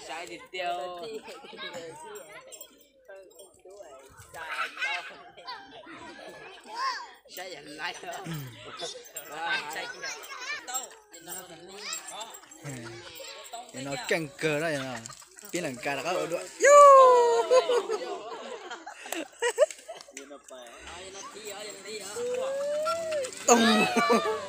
Saib tiag tiag. Ces no keej kawg na, pib nees nkaum rov qab ua dua. Toog.